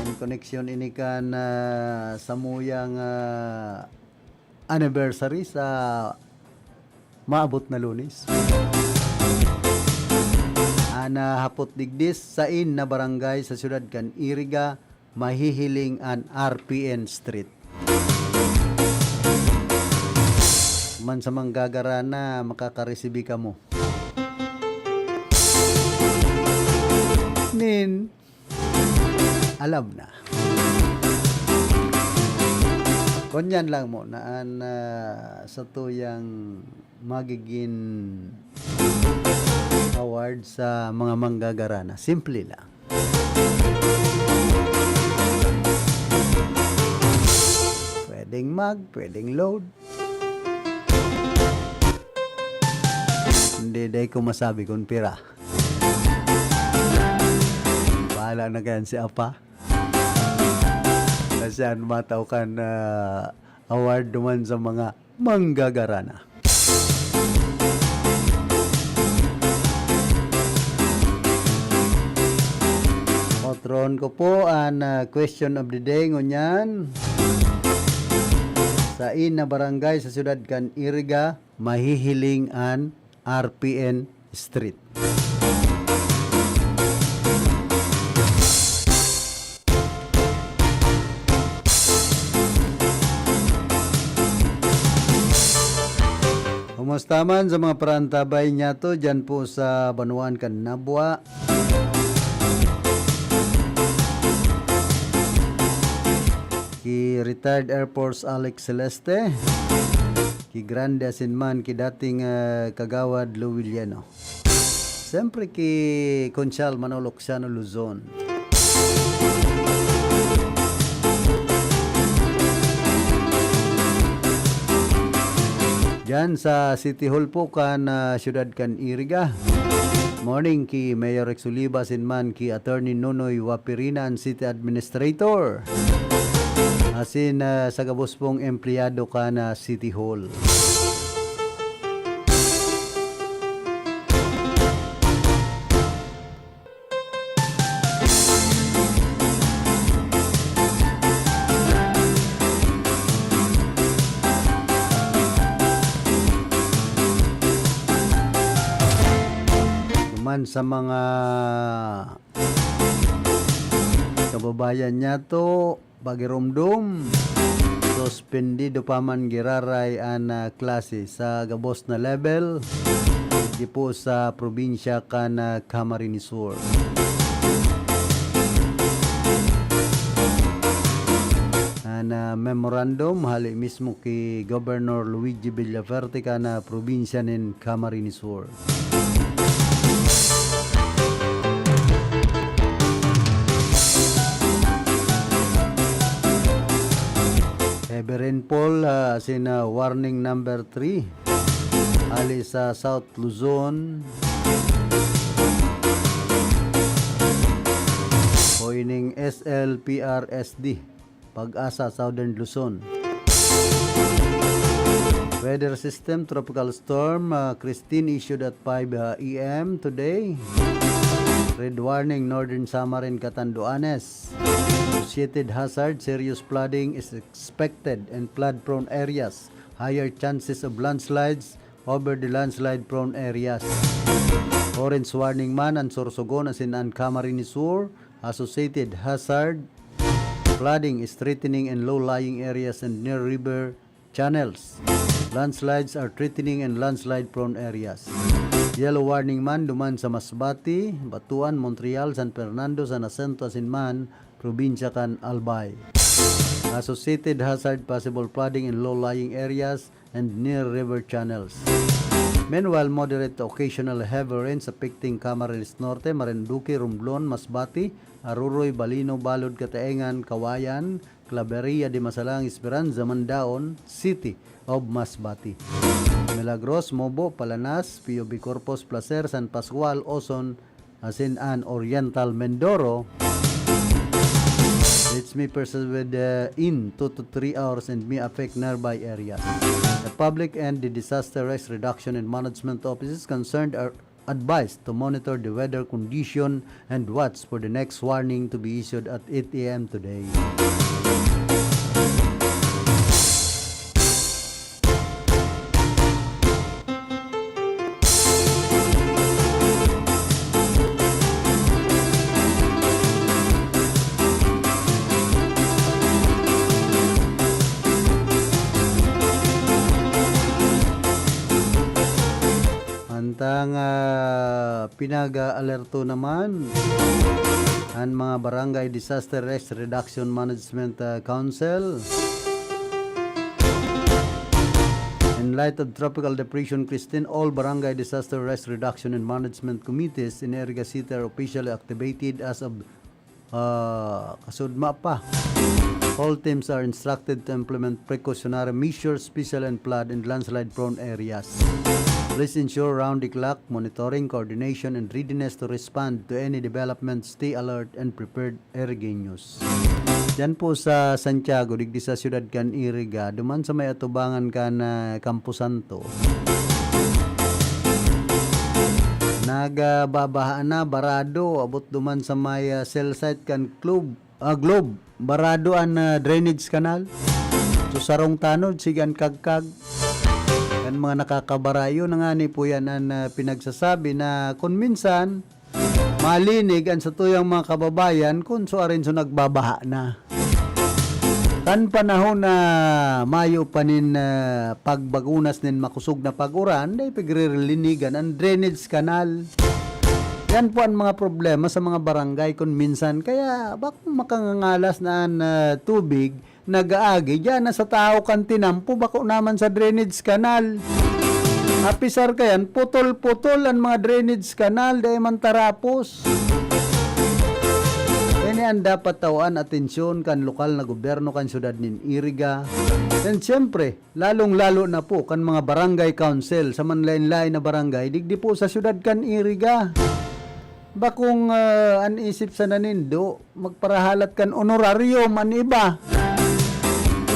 In connection ini kan, ah, samuyang, ah, anniversary sa maabot na Lunes. An, ah, hapot digdi, sain na barangay sa siyudad kan Iriga mahihiling an R P N Street? Man sa manggagarana, makakaresibi kamo nin alam na. Kunyan lang mo na an, ah, satuyang magigin award sa mga manggagarana. Simple lang. Pwedeng mag, pwedeng load. Hindi, dai ko masabi kung pira. Bahala na kayan si Apa. Na siya an matao kan, ah, award duman sa mga manggagarana. Otrohon ko po an, ah, question of the day ngunyan. Sain na barangay sa siyudad kan Iriga mahihiling an R P N Street? Kumusta man sa mga paraantabay niyato dyan po sa banwaan kan Nabua? Ki retired Air Force Alex Celeste, ki Grande asin man ki dating, ah, Kagawad Lou Villano. Siyempre ki Konsehal Manolo Xiano Luzon. Diyan sa City Hall po kan, ah, siyudad kan Iriga. Morning ki Mayor Rex Oliva asin man ki Attorney Nonoy Wapirina, an City Administrator. Asin, ah, sa gabos pong empleyado kan, ah, City Hall. Duman sa mga kababayan niyato, pagiromdom, suspendido pa man giraray an, ah, klase sa gabos na level, digdi po sa probinsya kan, ah, Camarines Sur. An, ah, memorandum hale mismo ki Governor Luigi Villafuerte kan, ah, probinsya nin Camarines Sur. Heavy rainfall, ah, asin, ah, warning number three. Hale sa South Luzon. O ining S L P R S D. Pag-asa, Southern Luzon. Weather system, Tropical Storm, ah, Christine issued at five, ah, A M today. Red warning, Northern Samar and Catanduanes. Associated hazard, serious flooding is expected in flood-prone areas. Higher chances of landslides over the landslide-prone areas. Orange warning man an Sorsogon asin an Camarines Sur, associated hazard, flooding is threatening in low-lying areas and near river channels. Landslides are threatening in landslide-prone areas. Yellow warning man duman sa Masbate, Batuan, Montreal, San Fernando, San Jacinto asin man probinsya kan Albay. Associated hazard, possible flooding in low-lying areas and near river channels. Meanwhile, moderate to occasional heavy rains affecting Camarines Norte, Marinduque, Romblon, Masbate, Aruroy, Balino, Balod, Cataingan, Cauayan, Claveria de Masalang, Esperanza, Mandaon City of Masbate, Milagros, Mobo, Palanas, P U B Corpus, Placer, San Pascual, Ozon, asin an Oriental Mindoro. Its may persist with the in two to three hours and may affect nearby areas. The public and the disaster risk reduction and management offices concerned are advised to monitor the weather condition and watch for the next warning to be issued at eight a m today. Antang, ah, pinag-aalerto naman an mga Barangay Disaster Risk Reduction Management, ah, Council. In light of Tropical Depression Christine, all Barangay Disaster Risk Reduction and Management Committees in Iriga City are officially activated as of, ah, kasudma pa. All teams are instructed to implement precautionary measures, especially in flood and landslide-prone areas. Please ensure round-the-clock monitoring, coordination, and readiness to respond to any development. Stay alert and prepared, Irigeños. Diyan po sa Santiago, digdi sa siyudad kan Iriga, duman sa may atubangan kan, ah, Camposanto, nagbabaha na, barado, abot duman sa may, ah, cell site kan club, ah, Globe. Barado an, ah, drainage canal. So, sarong tanod, sige an kagkag. Kan mga nakakabara, yun na ngani po yan an, ah, pinagsasabi na kun minsan, malinig an satuyang mga kababayan kun suarin so nagbabaha na. Kan panahon na mayo pa nin, ah, pagbagunas nin makosog na pag-uran, dai pigrirlinigan an drainage canal. Yan po an mga problema sa mga barangay kun minsan. Kaya bakong makangangalas na an, ah, tubig, nag-aagi diyan na sa tahaw kan tinampo, bako naman sa drainage canal. Apisar kayan, putol-putol an mga drainage canal, dai man tarapos. Ini an dapat tawaan atensyon kan lokal na gobyerno kan siyudad nin Iriga. And siyempre, lalong-lalo na po kan mga barangay council sa manlaen-laen na barangay, digdi po sa siyudad kan Iriga. Bakong, ah, an isip sana nindo, magparahalat kan honorarium an iba.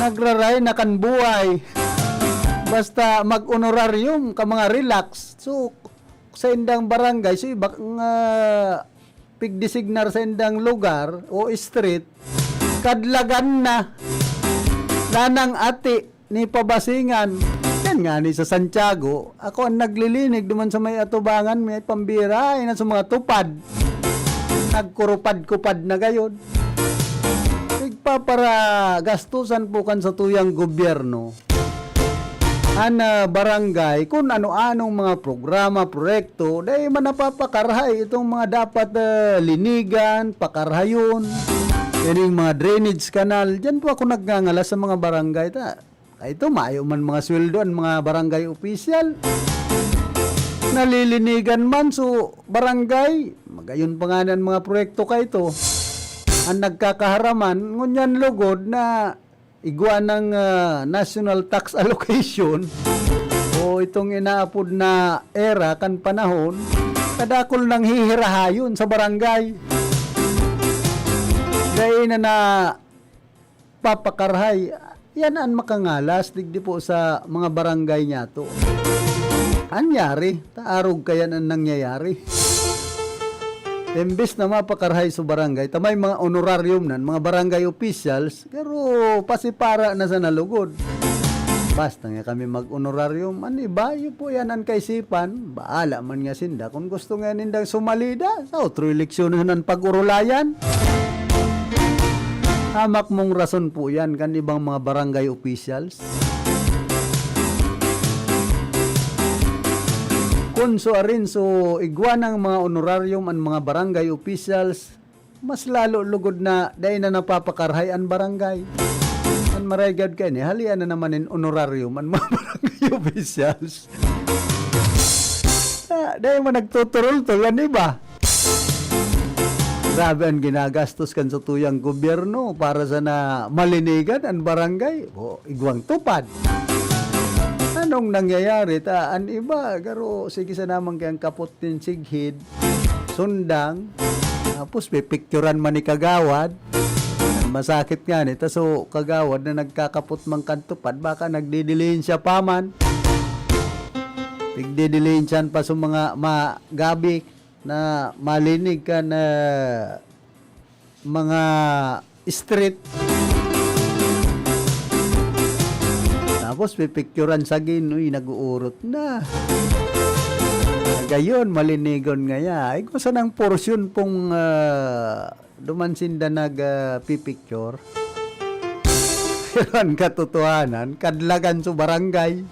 Nagraray na kan buhay. Basta mag-honorarium ka mga relax. So, sa indang barangay, so iba nga pigdesignar sa indang lugar o street, kadlagan na. Nanang ati ni pabasingan. Yan nga ni sa Santiago, ako ang naglilinig duman sa may atubangan, may pambira, ay na sa mga tupad. Nagkurupad-kupad na gayod. Nagpaparagastusan po kan satuyang gobyerno. An, ah, barangay, kun ano-anong mga programa, proyekto, dai man napapakarhay itong mga dapat, ah, linigan, pakarhayon. Ining mga drainage canal, diyan po ako nagngangalas sa mga barangay. Ta, ito, mayo man mga sweldo ang mga barangay opisyal. Nalilinigan man, so barangay, magayon pa nga ang mga proyekto ka ito. Ang nagkakaharaman, ngunyan lugod na igwa ng, ah, national tax allocation o itong inaapod na era kan panahon, kadakul nang hihirahayon sa barangay. Dai na napapakarhay. Yan an makangalas, digdi po sa mga barangay niyato. Anyari, taarog kayan an nangyayari. Imbes na mapakarhay sa barangay, ta may mga honorarium nan, mga barangay officials, pero pasipara na sa nalugod. Basta nga kami mag-honorarium, an iba, yun po yan an kaisipan. Bahala man nga sinda. Kung gusto nga nindang sumalida, sa otro eleksyon na nan pag-urulayan. Hamak mong rason po yan kan ibang mga barangay officials. Kun so arin so igwa ng mga honorarium an mga barangay officials, mas lalo lugod na dai na napapakarhay an barangay. Maray gad kaini, halian na naman nin honorarium an mga barangay officials. Ah, dai man nagtuturultol an iba. Grabe an ginagastos kan satuyang gobyerno para sana malinigan an barangay. O, igwang tupad. Anong nangyayari? Ta, an iba, garo, sige sana man kayang kapot nin sighid, sundang, tapos pipikturan man ni kagawad. Masakit nga ni, ta so kagawad na nagkakapot man kan tupad, baka nagdidilihensya pa man. Pigdidilihensyan pa sa mga, mga gabi na malinig kan, ah, mga street. Tapos pipikturan sa gin, uy, nag-uurot na. Gayon, malinigon ngaya. Ay, kung saan ang porsyon pong, ah, duman sinda nag, ah, pipicture? Pero an katotohanan, kadlagan sa barangay.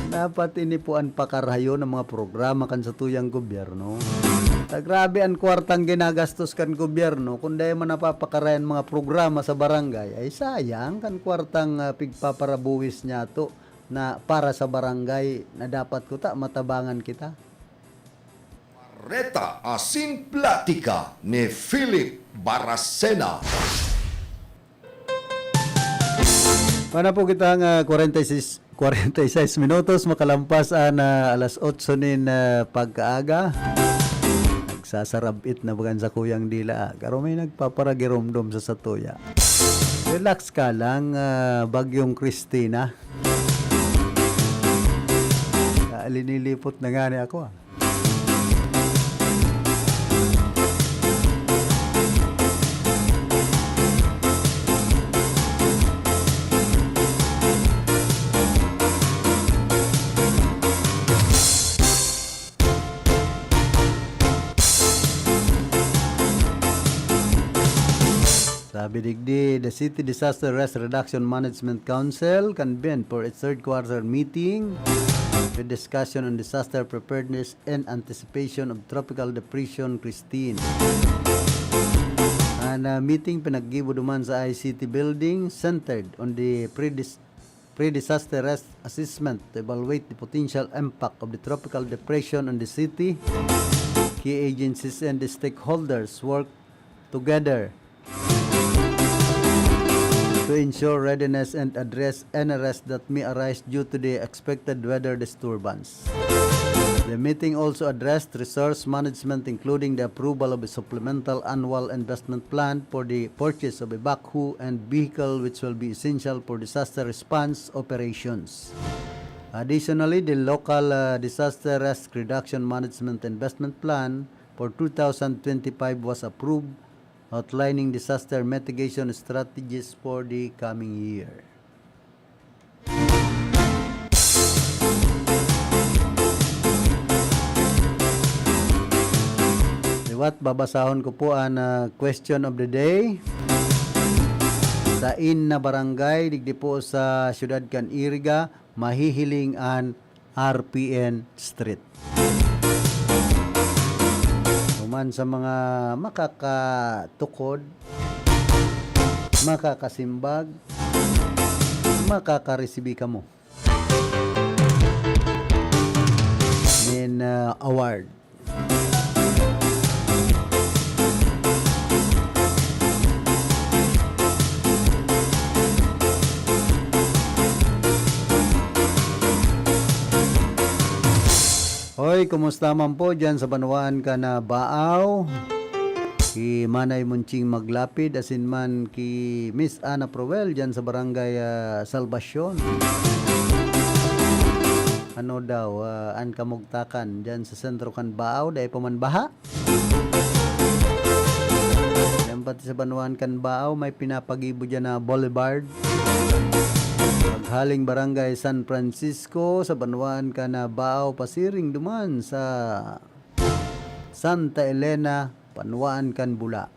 Dapat ini po an pakarahayon ng mga programa kan satuyang gobyerno. Ta grabe an kwartang ginagastos kan gobyerno, kun dai man napapakarayan mga programa sa barangay, ay sayang kan kwartang, ah, pigpaparabuwis niyato na para sa barangay na dapat kuta matabangan kita. Reta asin platika ni Philip Baracena. Pana po kita nga kwarenta y seis, kwarenta y seis minutos makalampas an, ah, alas otso nin, ah, pagkaaga. Nagsasarab-it na bagan sa kuyang dila, ah. Garo may nagpaparagiromdom sa satuya. Relax ka lang, ah, Bagyong Christina. Ah, linilipot na nga ni ako, ah. Sabi digdi, the City Disaster Risk Reduction Management Council convened for its third quarter meeting with discussion on disaster preparedness in anticipation of Tropical Depression Christine. An, ah, meeting pinaggibo duman sa I C T building centered on the pre-dis-, pre-disaster risk assessment to evaluate the potential impact of the tropical depression on the city. Key agencies and the stakeholders work together to ensure readiness and address any risks that may arise due to the expected weather disturbance. The meeting also addressed resource management, including the approval of a supplemental annual investment plan for the purchase of a backhoe and vehicle, which will be essential for disaster response operations. Additionally, the local, uh, disaster risk reduction management investment plan for two thousand twenty-five was approved, outlining disaster mitigation strategies for the coming year. Liwat, babasahon ko po an, ah, question of the day. Sain na barangay digdi po sa siyudad kan Iriga mahihiling an R P N Street? Human sa mga makakatukod, makakasimbag, makakaresibi kamo nin, ah, award. Hoy, kumusta man po diyan sa banwaan kan Baao? Ki Manay Munching Maglapid, asin man ki Miss Ana Proel diyan sa Barangay, ah, Salvacion. Ano daw, ah, an kamugtakan diyan sa sentro kan Baao, dai pa man baha? Diyan pati sa banwaan kan Baao, may pinapagibo diyan na boulevard. Paghaling Barangay San Francisco, sa banwaan kan Baao, pasiring duman sa Santa Elena, banwaan kan Bula.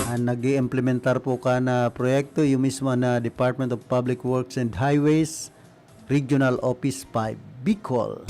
An nag-iimplementar po kan proyekto, iyo mismo na Department of Public Works and Highways, Regional Office five, Bicol.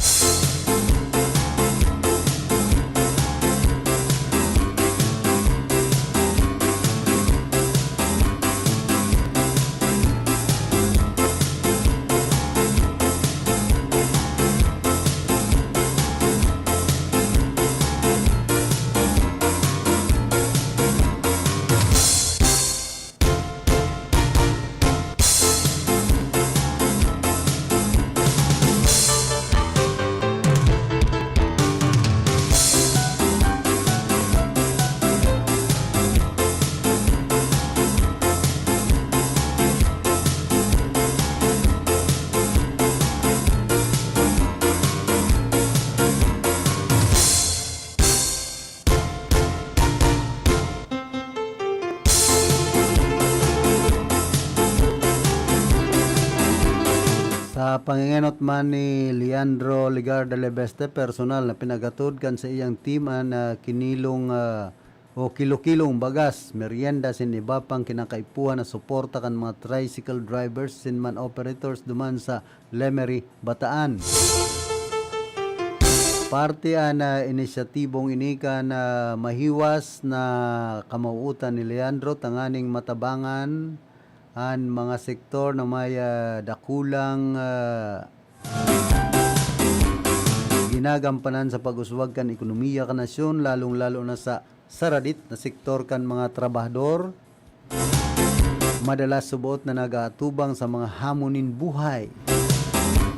Pangengenot man ni Leandro Legarda Lebeste, personal na pinagatod kan saiyang team an, ah, kinilong, ah, o kilo-kilong bagas, merienda, asin iba pang kinakaipuhan na suporta kan mga tricycle drivers asin man operators duman sa Lemery, Bataan. Parte an, ah, inisyatibong ini kan, ah, mahiwas na kamawootan ni Leandro tanganing matabangan an mga sektor na may, ah, dakulang, ah, ginagampanan sa pag-uswag kan ekonomiya kan nasyon, lalong-lalo na sa saradit na sektor kan mga trabahador. Madalas suboot na nag-aatubang sa mga hamon nin buhay.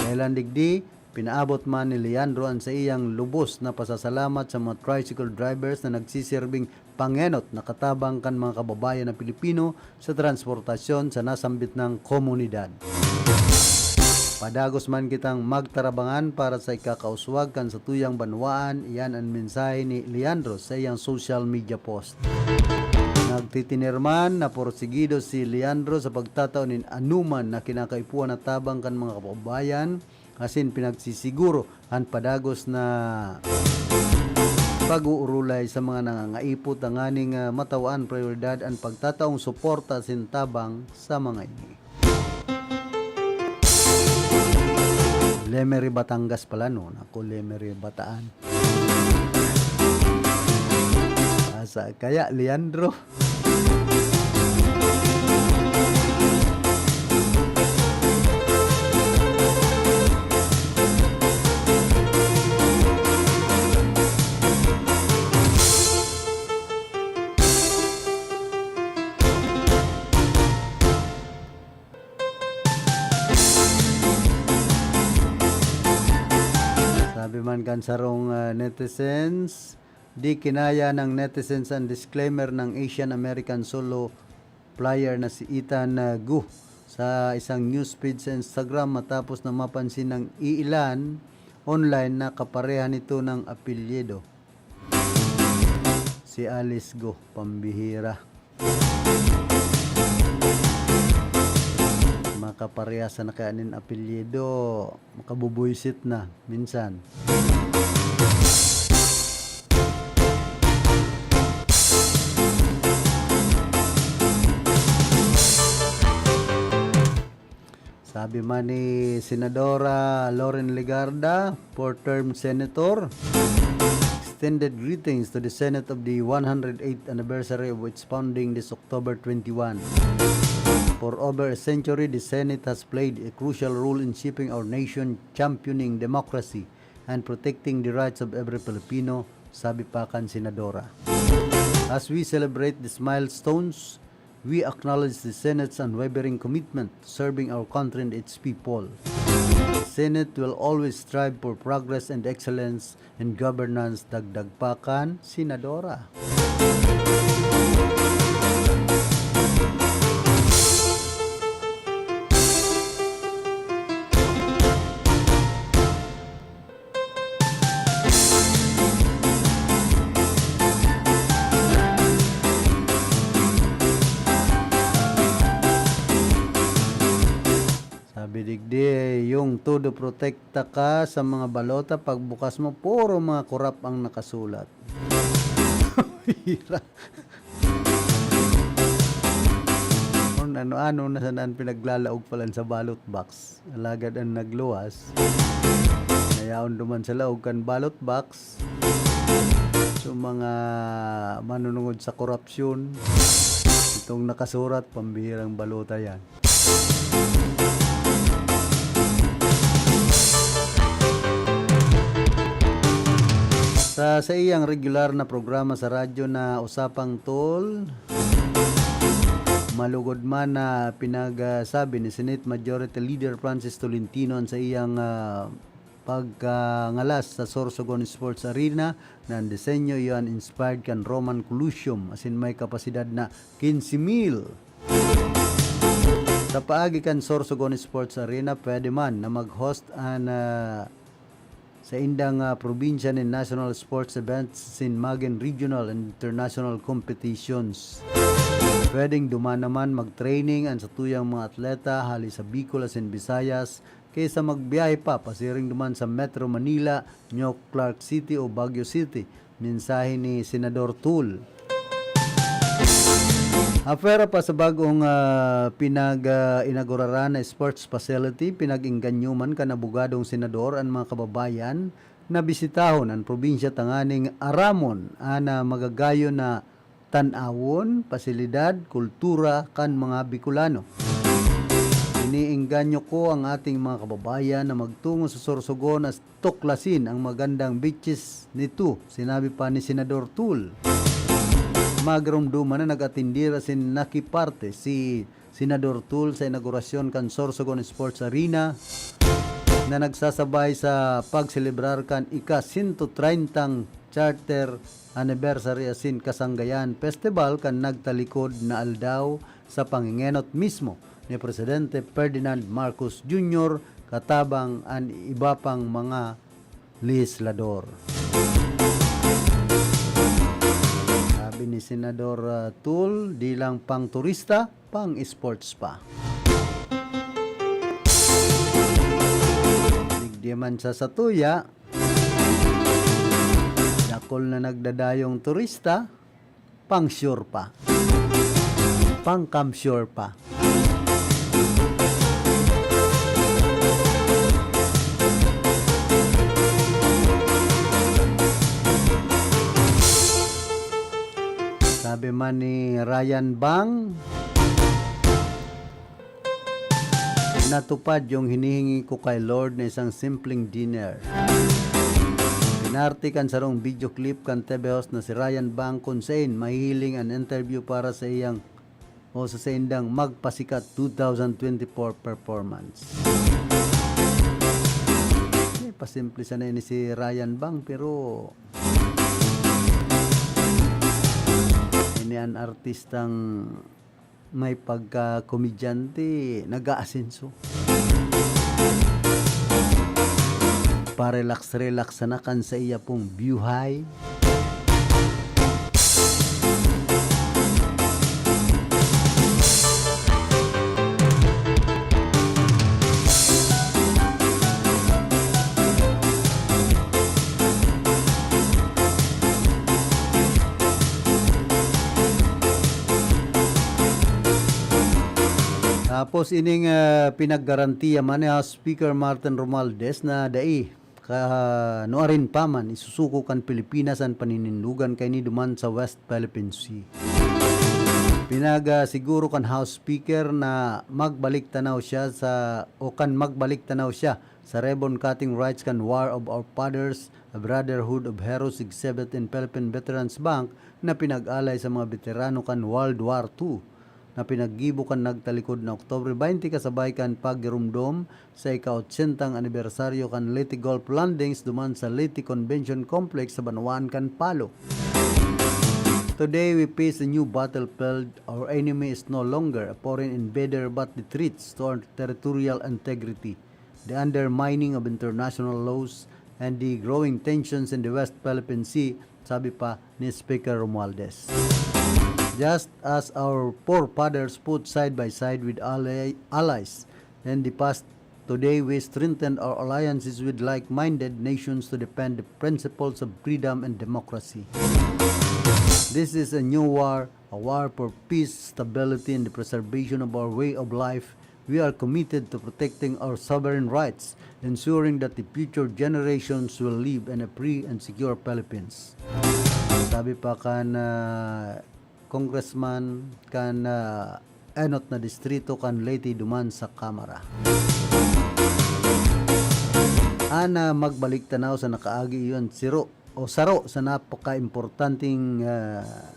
Dahelan digdi, pinaabot man ni Leandro an saiyang lubos na pasasalamat sa mga tricycle drivers na nagsiserbing pangenot na katabang kan mga kababayan na Pilipino sa transportasyon sa nasambit nang komunidad. Padagos man kitang magtarabangan para sa ikakauswag kan satuyang banwaan, iyan an mensahe ni Leandro sa iyang social media post. Nagtitiner man na porsigido si Leandro sa pagtatao nin anoman na kinakaipuhan na tabang kan mga kababayan, asin pinagsisiguro an padagos na pag-uurulay sa mga nangangaipo tanganing, ah, matawaan prioridad an pagtataong suporta asin tabang sa mga ini. Lemery, Batangas pala, no? Naku, Lemery, Bataan. Asa kaya, Leandro? Sabi man kan sarong, ah, netizens, di kinaya ng netizens ang disclaimer ng Asian American solo flyer na si Ethan, ah, Gu sa isang newsfeed sa Instagram matapos na mapansin ng iilan online na kapareha nito ng apelyido. Si Alice Go, pambihira. Makaparehas na kaya nin apelyido, makabubuisit na minsan. Sabi man ni Senadora Loren Legarda, fourth-term senator, extended greetings to the Senate of the one hundred eighth anniversary of its founding this October twenty-one. For over a century, the Senate has played a crucial role in shaping our nation, championing democracy, and protecting the rights of every Filipino, sabi pa kan Senadora. As we celebrate these milestones, we acknowledge the Senate's unwavering commitment to serving our country and its people. The Senate will always strive for progress and excellence in governance, dagdag pa kan Senadora. Sabi digdi, yung todo protekta ka sa mga balota, pagbukas mo, puro mga korap ang nakasulat. Hira. Kung ano-ano na sana an pinaglalaog palan sa ballot box. Alagad an nagluwas, nayaon duman sa laog kan ballot box. So, mga manunungod sa korupsyon, itong nakasurat, pambihirang balota yan. Sa saiyang regular na programa sa radyo na Usapang Tol, malugod man na pinagsabi ni Senate Majority Leader Francis Tolentino an saiyang, ah, pagkangalas sa Sorsogon Sports Arena na an disenyo iyan inspired kan Roman Colosseum, asin may kapasidad na quince mil. Sa paagi kan Sorsogon Sports Arena, pwede man na mag-host an, ah, sa indang, ah, probinsya nin national sports events asin magin regional and international competitions. Pwedeng duman naman mag-training an satuyang mga atleta hali sa Bicol asin Visayas kaysa magbiyahe pa pasiring duman sa Metro Manila, New Clark City o Baguio City, mensahe ni Senador Tul. Apwera pa sa bagong, ah, pinag, ah, inauguraran na sports facility, pinag-engganyo man kan abogadong senador an mga kababayan na bisitahon an probinsya tanganing aramon an, ah, magagayon na tan-awon, pasilidad, kultura kan mga Bicolano. Iniengganyo ko ang ating mga kababayan na magtungo sa Sorsogon at tuklasin ang magandang beaches nito, sinabi pa ni Senador Tul. Magromdoman na nag-atindir asin nakiparte si Senador Tul sa inaugurasyon kan Sorsogon Sports Arena na nagsasabay sa pagselebrar kan ika-sento treintang Charter Anniversary asin Kasanggayan Festival kan nagtalikod na aldaw sa pangengenot mismo ni Presidente Ferdinand Marcos Junior katabang an iba pang mga lehislador. Sabi ni Senador, ah, Tul, di lang pang turista, pang sports pa. Digdi man sa satuya, dakul na nagdadayong turista, pang sure pa. Pang come sure pa. Sabi man ni Ryan Bang, natupad yung hinihingi ko kay Lord na isang simpleng dinner. Pinarte kan sarong video clip kan T V host na si Ryan Bang kun sain mahihiling an interview para sa iyang o sa saindang magpasikat two thousand twenty-four performance. Eh, pasimple sana ini si Ryan Bang, pero ini an artistang may pagka-komedyante, nag-aasenso. Pa-relax-relax sana kan sa iya pong buhay. Tapos ining, ah, pinaggarantiya man ni House Speaker Martin Romualdez na dai kanuarin pa man isusuko kan Pilipinas an paninindogan kaini duman sa West Philippine Sea. Pinagasiguro kan House Speaker na magbalik tanaw siya sa, o kan magbalik tanaw siya sa ribbon cutting rights kan War of Our Fathers, a Brotherhood of Heroes exhibit in Philippine Veterans Bank na pinag-alay sa mga beterano kan World War Two, na pinaggibo kan nagtalikod na Oktubre twenty kasabay kan paggiromdom sa ika-otsentang anibersaryo kan Leyte Gulf Landings duman sa Leyte Convention Complex sa banwaan kan Palo. Today, we face a new battlefield. Our enemy is no longer a foreign invader but the threats to our territorial integrity, the undermining of international laws, and the growing tensions in the West Philippine Sea, sabi pa ni Speaker Romualdez. Just as our forefathers fought side by side with ally- allies in the past, today we strengthen our alliances with like-minded nations to defend the principles of freedom and democracy. This is a new war, a war for peace, stability, and the preservation of our way of life. We are committed to protecting our sovereign rights, ensuring that the future generations will live in a free and secure Philippines. Sabi pa kan, ah, congressman kan, ah, enot na distrito kan Leyte duman sa Kamara. An, ah, magbalik tanaw sa nakaagi iyon siro o saro sa napaka-importanteng, ah,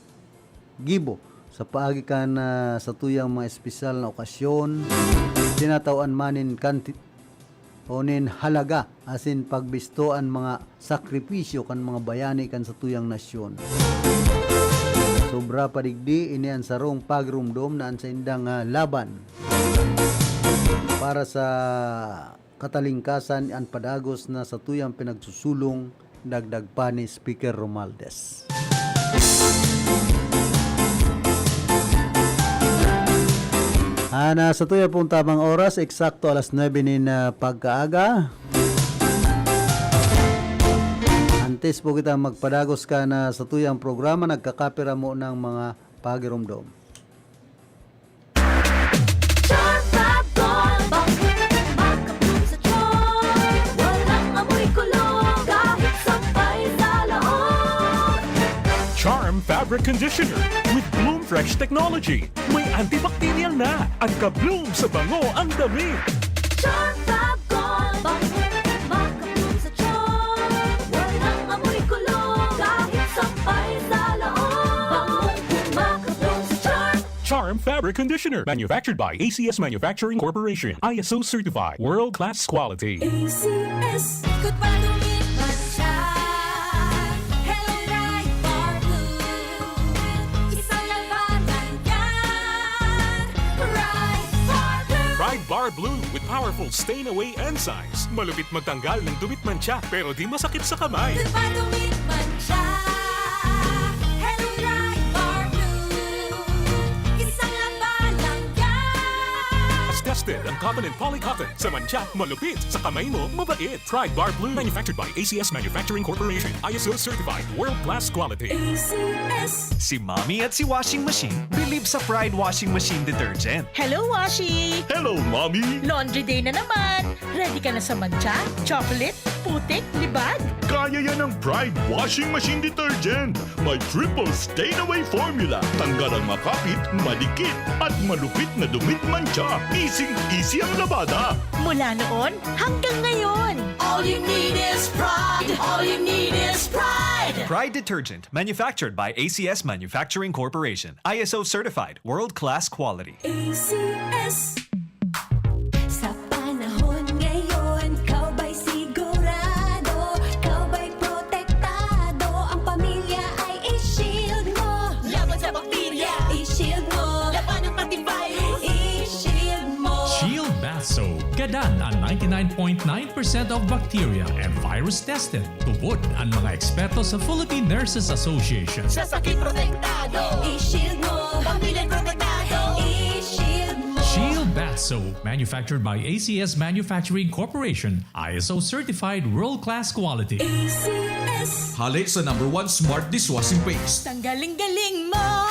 gibo sa paagi kan, ah, satuyang mga espesyal na okasyon, tinatao-an man nin kanti-, o nin halaga asin pagbisto an mga sakripisyo kan mga bayani kan satuyang nasyon. Sobra pa digdi, ini an sarong pagromdom na an saindang, ah, laban para sa katalingkasan an padagos na satuyang pinagsusulong, dagdag pa ni Speaker Romualdez. Ana, sa tuya pong tamang oras, eksakto alas nuebe nin, ah, pagkaaga. Antes po kita magpadagos kan satuyang programa, nagkakapira mo ng mga pagiromdom. Charm Fab Gold, bangong makabloom sa charm. Walang amoy kulong, kahit sampay sa laon. Charm Fabric Conditioner with Bloom Fresh Technology. May antibacterial na. Ang ka-bloom sa bango ang damit. Charm Fab Gold, bangong makabloom sa charm. Walang amoy kulong, kahit sampay sa laon. Bangong makabloom sa charm. Charm Fabric Conditioner, manufactured by A C S Manufacturing Corporation. I S O certified, world-class quality. A C S. Ikot pa, dumit man siya. Hello, Pride Bar Blue. Isang labanan yan. Pride Bar Blue. Pride Bar Blue with powerful stain away enzymes. Malupit magtanggal ng dumit mantsa, pero di masakit sa kamay. Ikot pa, dumit man siya. Hello, Pride Bar Blue. Isang labanan yan. Tested ang cotton and poly cotton. Sa mantsa, malupit. Sa kamay mo, mabait. Pride Bar Blue, manufactured by A C S Manufacturing Corporation. I S O certified, world-class quality. A C S. Si Mommy at si Washing Machine believe sa Pride Washing Machine Detergent. Hello, Washi! Hello, Mommy! Laundry day na naman! Ready ka na sa mantsa, chocolate, putik, libag? Kaya yan ng Pride Washing Machine Detergent. May triple stain away formula. Tanggal ang makapit, madikit, at malupit na dumit mantsa. Easy-easy ang labada. Mula noon hanggang ngayon. All you need is Pride. All you need is Pride. Pride Detergent, manufactured by A C S Manufacturing Corporation. I S O certified, world-class quality. A C S. Sa panahon ngayon, ikaw ba'y sigurado? Ikaw ba'y protektado? Ang pamilya ay i-shield mo. Laban sa bakterya, i-shield mo. Labanan pati virus, i-shield mo. Shield Bath Soap. Gadan ang ninety-nine point nine percent of bacteria and virus tested. Tubod ang mga eksperto sa Philippine Nurses Association. Sa sakit protektado, i-shield mo. Pamilya protektado, i-shield mo. Shield Bath Soap, manufactured by A C S Manufacturing Corporation, I S O certified, world-class quality. A C S. Hale sa number one smart dishwashing paste. Tanggaling-galing mo.